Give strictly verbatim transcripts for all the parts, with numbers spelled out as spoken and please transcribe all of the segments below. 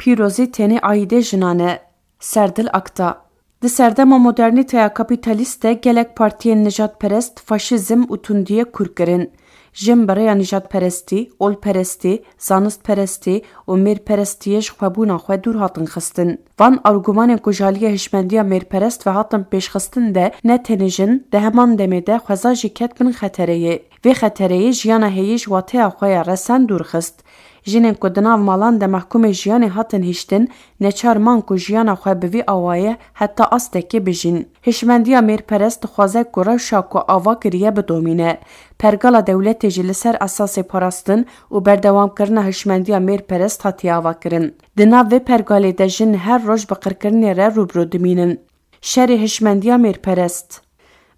Pîrozî tenê aîdê jinan e. Serdil Akta. Di serdema modernîteya kapîtalîst de gelek partiyên nijadperest, faşîzm û tundiyê kûr kirin. Jin bi rêya nijadperestî, olperestî, zanistperestî û mêrperestiyê ji xwebûna xwe dûr hatin xistin. Van argumanên ku ji aliyê hişmendiya mêrperest ve hatin pêşxistin de ne tenê jin, di heman demê de xweza jî ket bin xetereyê. Vê xetereyê jiyana heyî ji wateya xwe ya resen dûr xist. Jinên ku di nav malan de mehkûmê jiyanê hatin hiştin, neçar man ku jiyana xwe bi vî awayê heta astekê bijîn. Hişmendiya mêrperest dixwaze ku rewşa ku ava kiriye bidomîne. Pergala dewletê jî li ser esasê parastin û berdewamkirina hişmendiya mêrperest hatiye avakirin. Di nav vê pergalê de jin her roj bi qirkirinê re rûbirû dimînin. Şerê hişmendiya mêrperest.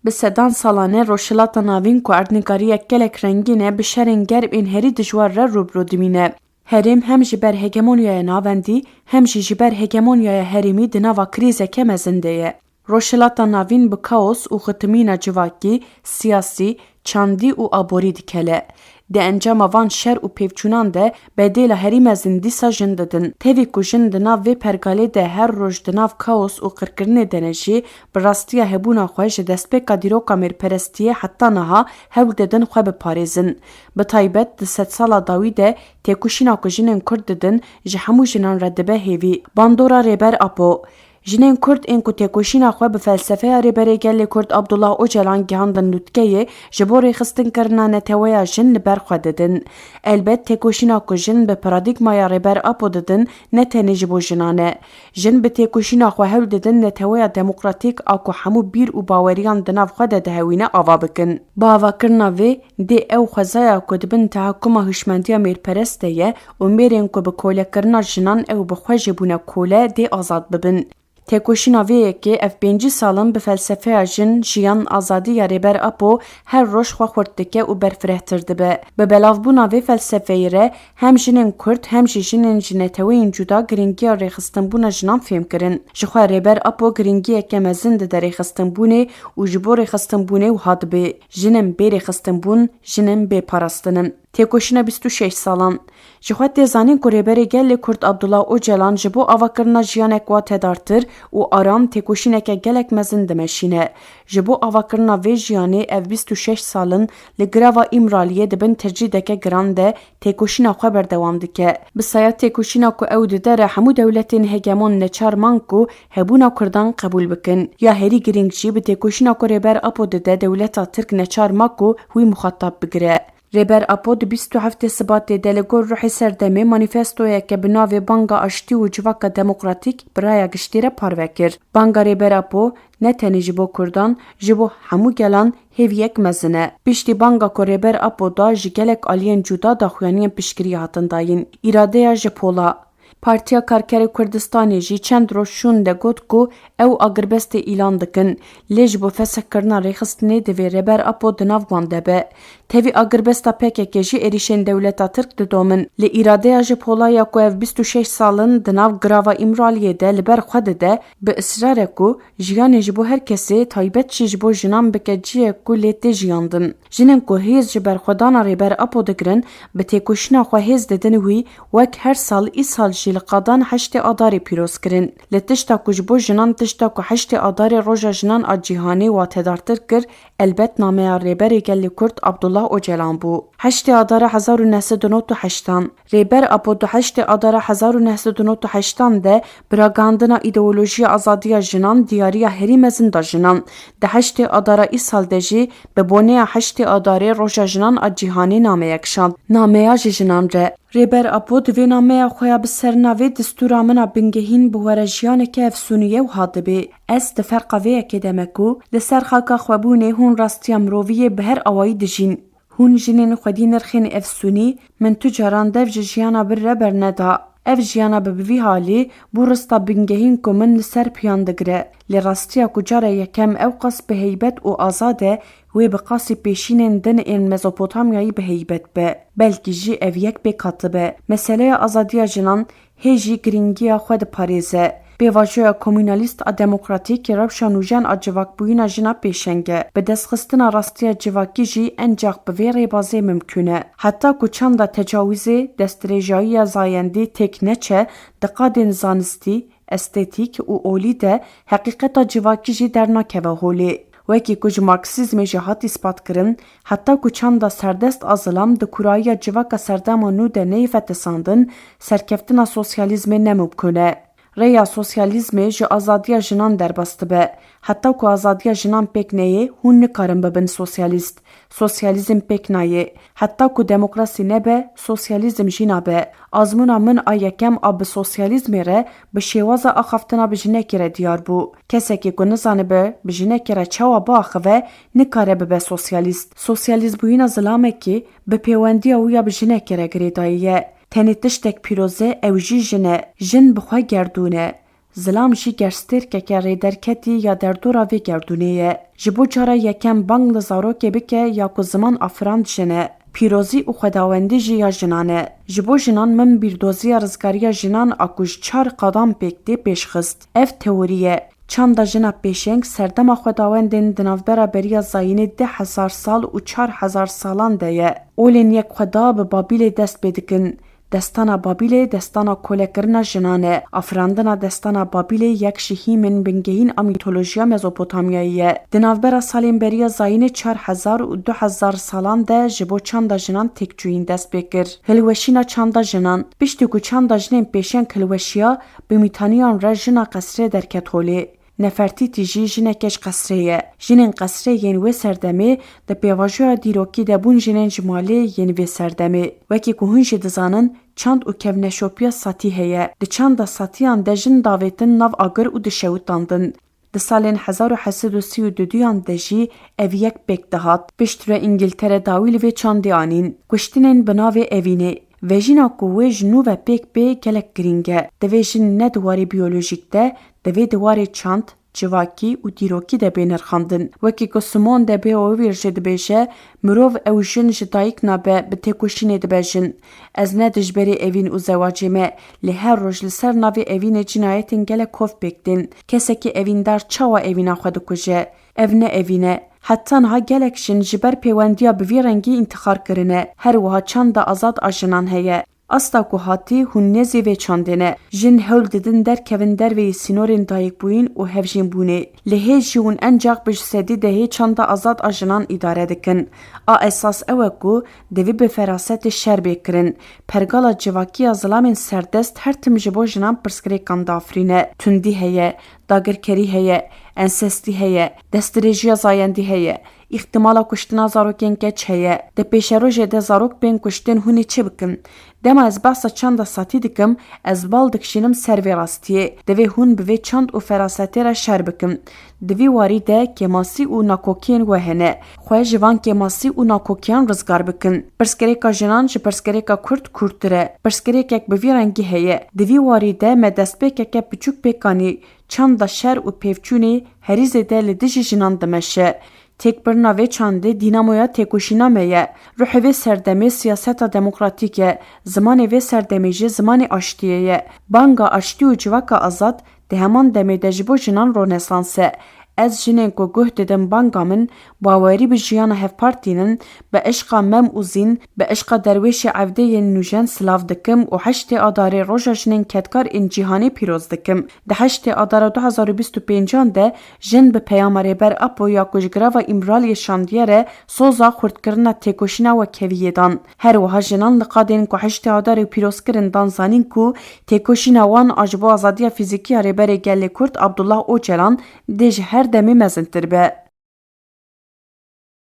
Bi sedan salan e Rojhilata Navîn ku erdnîgariyek gelek rengîn e, bi şerên germ ên herî dijwar re rûbirû dimîne. Herêm hem ji ber hegemonyaya navendî, hem jî ji ber hegemonyaya herêmî di nava krîzeke mezin de ye. Rojhilata Navîn bi kaos û xitimîna civakî, siyasî, çandî û aborî dikele. Di encama van şer û pêvçûnan de bedêla herî mezin dîsa jin didin. Tevî ku jin di nav vê pergalê de her roj di nav kaos û qirkirinê de ne jî, bi rastiya hebûna xwe ji destpêka dîroka mêrperestiyê heta niha hewl didin xwe biparêzin. Bi taybet di sedsala dawî de têkoşîna ku jinên Kurd didin, ji hemû jinan re dibe hêvî. Bandora Rêber Apo. Jinên Kurd ên ku têkoşîna xwe bi felsefeya Rêberê Gelê Kurd Abdullah Ocalan gihandin lûtkeyê, ji bo rêxistinkirina neteweya jin li ber xwe didin. Elbet têkoşîna ku jin bi paradîgmaya Rêber Apo didin, ne tenê ji bo jinan e. Jin bi têkoşîna xwe hewl didin neteweya demokratîk a ku hemû bîr û baweriyan di nav xwe de dihewîne ava bikin. Bi avakirina vê, dê ew xwezaya ku di bin tehakkuma hişmendiya mêrperest de ye û mêrên ku bi kolekirina jinan ew bi xwe jî bûne kole, dê azad bibin. Têkoşîna vê yekê ev pêncî sal in bi felsefeya jin, jiyan, azadî ya Rêber Apo her roj xwe xurt dike û berfirehtir dibe. Bi belavbûna vê felsefeyê re hem jinên Kurd hem jî jinên ji neteweyên cuda girîngiya rêxistinbûna jinan fêm kirin. Jixwe Rêber Apo girîngiyeke mezin dide rêxistinbûnê û ji bo rêxistinbûnê wiha dibê: Jin in bê rêxistinbûn, jin in bê parastin in. Têkoşîna bîst û şeş salan. Jixwe tê zanîn ku Rêberê Gelê Kurd Abdullah Ocalan ji bo avakirina jiyanek watedartir û aram têkoşîneke gelek mezin dimeşîne. Ji bo avakirina vê jiyanê ev bîst û şeş sal in li Girava Îmraliyê di bin tecrîdeke giran de têkoşîna xwe berdewam dike. Bi saya têkoşîna ku ew dide re hemû dewletên hegemon neçar man ku hebûna Kurdan qebûl bikin. Ya herî girîng jî bi têkoşîna ku Rêber Apo dide dewleta Tirk neçar ma ku wî muxatab bigire. Rêber Apo di bîst û heftê Sibatê de li gor ruhê serdemê manîfestoyeke bi navê Banga Aştî û Civaka Demokratîk bi raya giştî re parve kir. Banga Rêber Apo ne tenê ji bo Kurdan, ji bo hemû gelan hêviyek mezin e. Piştî banga ku Rêber Apo da, ji gelek aliyên cuda daxuyaniyên piştgiriyê hatin dayîn. Îradeya ji pola. Partiya Karkerê Kurdistanê jî çend roj şûn de got ku ew agirbestê îlan dikin, lê ji bo fesihkirina rêxistinê divê Rêber Apo di nav wan de be. Tevî agirbesta P K K jî êrîşên dewleta Tirk didomin. Lê îradeya ji pola ya ku ev bîst û şeş sal in di nav Girava Îmraliyê de li ber xwe dide, bi israr e ku jiyanê ji bo her kesê, taybet jî ji bo jinan bike cihek ku lê tê jiyandin. Jinên ku hêz ji berxwedana Rêber Apo digirin, bi têkoşîna xwe hêz didin wî, wek her sal, îsal jî li qadan heştê Adarê pîroz kirin. Li tişta ku ji bo jinan, tişta ku heştê Adarê Roja Jinan a Cîhanê watedartir kir, elbet nameya Rêberê Gelê Kurd Abdullah Ocalan bû. Heştê Adara hezar û neh sed û nod û heştan. Rêber Apo di heştê Adara hezar û neh sed û nod û heştan de bi ragihandina îdeolojiya azadiya jinan diyariya herî mezin da jinan. Di heştê Adara îsal de jî bi boneya heştê Adarê Roja Jinan a Cîhanê nameyek şand. Nameya ji jinan re. Rêber Apo di vê nameya xwe ya bi sernavê Distûra min a bingehîn bi we re jiyaneke efsûnî ye wiha dibê: Ez di ferqa vê yekê de me ku li ser xaka xwebûnê hûn rastiya miroviyê bi her awayî dijîn. Hûn jinên xwedî nirxên efsûnî, min tu caran dev ji jiyana bir re berneda. Ev jiyana bi bi vî halî bû rista bingehîn ku min li ser piyan digire. Lê rastiya ku cara yekem ew qas bi heybet û azad e, wê bi qasî pêşînên din ên Mezopotamyayî bi heybet be. Belkî jî ev yek pê katib e. Meseleya azadiya jinan hê jî girîngiya xwe diparêze. Pêvajoya komûnalîst a demokratîk rewşa nûjen a civakbûyîna jina pêşeng e. Bi destxistina rastiya civakî jî encax bi vê rêbazê mimkûn e. Heta ku çanda tecawizê, destdirêjayiya zayendî têk neçe, di qadên zanistî, estetîk û olî de heqîqeta civakî jî dernakeve holê. Wekî ku ji Marksîzmê jî hat îspatkirin, heta ku çanda serdest a zilam di kûrayiya civaka serdema nû de neyê fetisandin, serkeftina sosyalîzmê ne mimkûn e. Rêya sosyalîzmê ji azadiya jinan derbas dibe. Heta ku azadiya jinan pêk neyê, hûn nikarin bibin sosyalîst. Sosyalîzm pêk nayê. Heta ku demokrasî nebe, sosyalîzm jî nabe. Azmûna min a yekem a bi sosyalîzmê re bi şêwaza axaftina bi jinekê re diyar bû. Kesekî ku nizanibe bi jinekê re çawa biaxive, nikare bibe sosyalîst. Sosyalîstbûyîna zilamekî bi pêwendiya wî ya bi jinekê re girêdayî ye. Tenê tiştek pîroz e, ew jî jin e. Jin bi xwe gerdûn e. Zilam jî gerstêrkeke rêderketî ya derdora vê gerdûnê ye. Ji bo cara yekem bang li zarokê bike ya ku ziman afirand jin e. Pîrozî û xwedawendî jî ya jinan e. Ji bo jinan min bîrdoziya rizgariya jinan a ku ji çar qadan pêk tê pêşxist. Ev teorî ye. Çanda jina pêşeng serdema xwedawendên di navbera beriya zayînê deh hezar sal û çar hezar salan de ye. Olên yek xweda bi Babîlê dest pê dikin. Destana Babîlê destana kolekirina jinan e. Afirandina destana Babîlê yek ji hîmên bingehîn a mîtolojiya Mezopotamyayê ye. Di navbera salên beriya zayînê çar hezar û du hezar salan de ji bo çanda jinan têkçûyîn dest pê kir. Hilweşîna çanda jinan. Piştî ku çanda jinên pêşeng hilweşiya, bi mîtaniyan re jina qesrê derket holê. Nefertîtî jî jineke ji qesrê ye. Jinên qesrê yên wê serdemê di pêvajoya dîrokî de bûn jinên ji malê yên vê serdemê. Wekî ku hûn jî dizanin, çand û kevneşopiya satî heye. Di çanda satiyan de jin davêtin nav agir û dişewitandin. Di salên hezar û heşt sed û sî û duduyan de jî ev yek pêk dihat. Piştre Îngiltere dawî li vê çandê anîn. Kuştinên bi navê evînê. Vejîna ku wê ji nû ve pêk bê gelek girîng e. Divê jin ne di warê biyolojîk de, divê di warê çand, civakî û dîrokî de bê nirxandin. Wekî ku Simone de Beauvoir jî dibêje, mirov ew jin ji dayik nabe, bi têkoşînê dibe jin. Ez ne dijberê evîn û zewacê me, lê her roj li ser navê evînê cinayetên gelek kov pêk tên. Kesekî evîndar çawa evîna xwe dikuje? Ev ne evîn e. Heta niha gelek jin ji ber pêwendiya bi vî rengî întixar kirine. Her wiha çanda azad a jinan heye. Asta ku hatî hûn nêzî vê çandê ne. Jin hewl didin derkevin derveyî sînorên dayikbûyîn û hevjînbûnê. Lê hê jî hûn encax bi ji sedî dehê çanda azad a jinan îdare dikin. A esas ew e ku divê bi ferasetê şer bê kirin. Pergala civakî ya zilamên serdest her tim ji bo jinan pirsgirêkan diafirîne. Tundî heye, dagirkerî heye, ensestî heye, destdirêjiya zayendî heye, îxtimala kuştina zarokên keç heye. Di pêşerojê de zarok bên kuştin, hûn ê çi bikin? Dema ez behsa çanda satî dikim, ez bal dikişînim ser vê rastiyê. Divê hûn bi vê çand û ferasetê re şer bikin. Di vî warî de kêmasî û nakokiyên we hene. Xwe ji van kêmasî û nakokiyan rizgar bikin. Pirsgirêka jinan ji pirsgirêka Kurd kûrtir e. Pirsgirêkek bi vî rengî heye. Di vî warî de me destpêkeke piçûk pêk anî. Çanda şer û pevçûnê herî zêde li dijî jinan dimeşe. Têkbirina vê çandê dînamoya têkoşîna me ye. Ruhê vê serdemê siyaseta demokratîk e. Zimanê vê serdemê jî zimanê aştiyê ye. Banga aştî û civaka azad di heman demê de ji bo jinan ronesans e. Ez jinên ku guh didim banga min, bawerî bi jiyana hevpar tînin, bi eşqa Mem û Zîn, bi eşqa derwêşê Evdê yên nûjen silav dikim û heştê Adarê Roja Jinên Kedkar ên Cîhanê pîroz dikim. Di heştê Adara du hezar û bîst û pêncan de jin bi peyama Rêber Apo ya ku ji girava Îmraliyê şandiye re soza xurtkirina têkoşîna wekheviyê dan. Her wiha jinan li qadên ku heştê Adarê pîrozkirin dan zanîn ku têkoşîna wan a ji bo azadiya fîzîkî ya Rêberê Gelê Kurd Abdullah Ocalan dê ji her demê mezintir be.